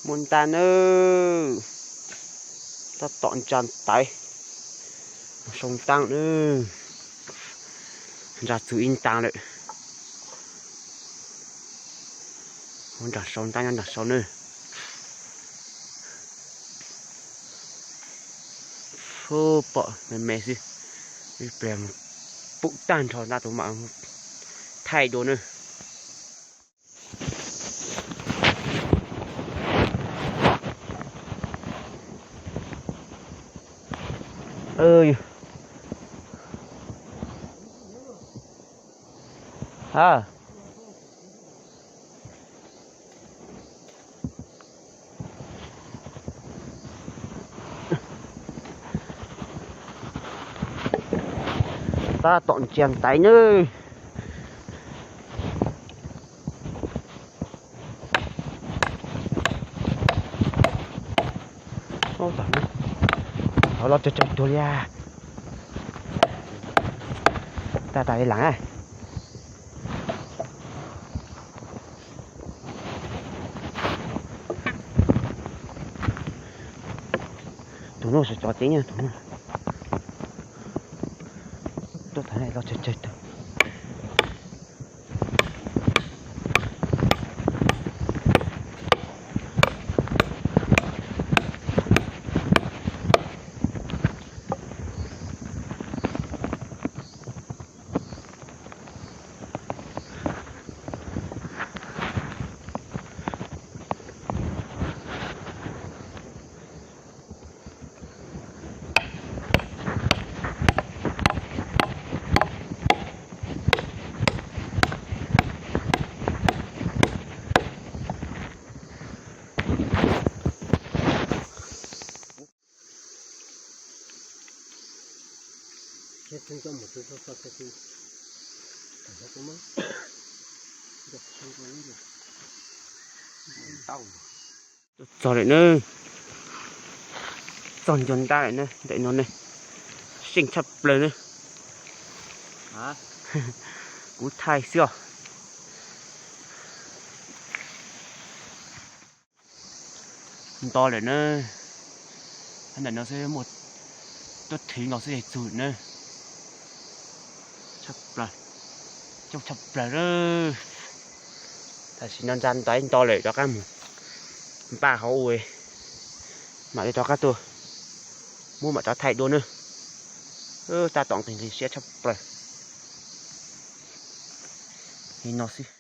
Muaj ntaj nawb, tab tom ntsa ntaiv, sau ntaab nawb, ntsa txug ib ntaag lawm. Nram sau ntaab nyob nram sau nawb. Pom me me xwb, ib pliag pum tag nrho ntab tus mam thaij dua nawb. Tab tom ntsia ntaiv nawb. Los tsawg tsawg tuag li. Tag tas li las. Tus no tsis tso ceev, tus no. Tuaj thaum no los tsawg tsawg tug. Txog lawm na, txog ncua ntab lawm na, ntawm no ne, seej tshaj plaws na. Kuv thaij xwb os. Nto lawm na, ntawm no xwb muaj tuab thwv nkaus xwb es txug na. Tshaj plaws, coob tshaj plaws na. Tam sim no ntsa ntaiv nto lawm rov qab mus npaj hauv ua, mam li rov qab tuaj muab mam rov thaij dua na. Tab tom nqhis nqhis siab tshaj plaws li no xwb.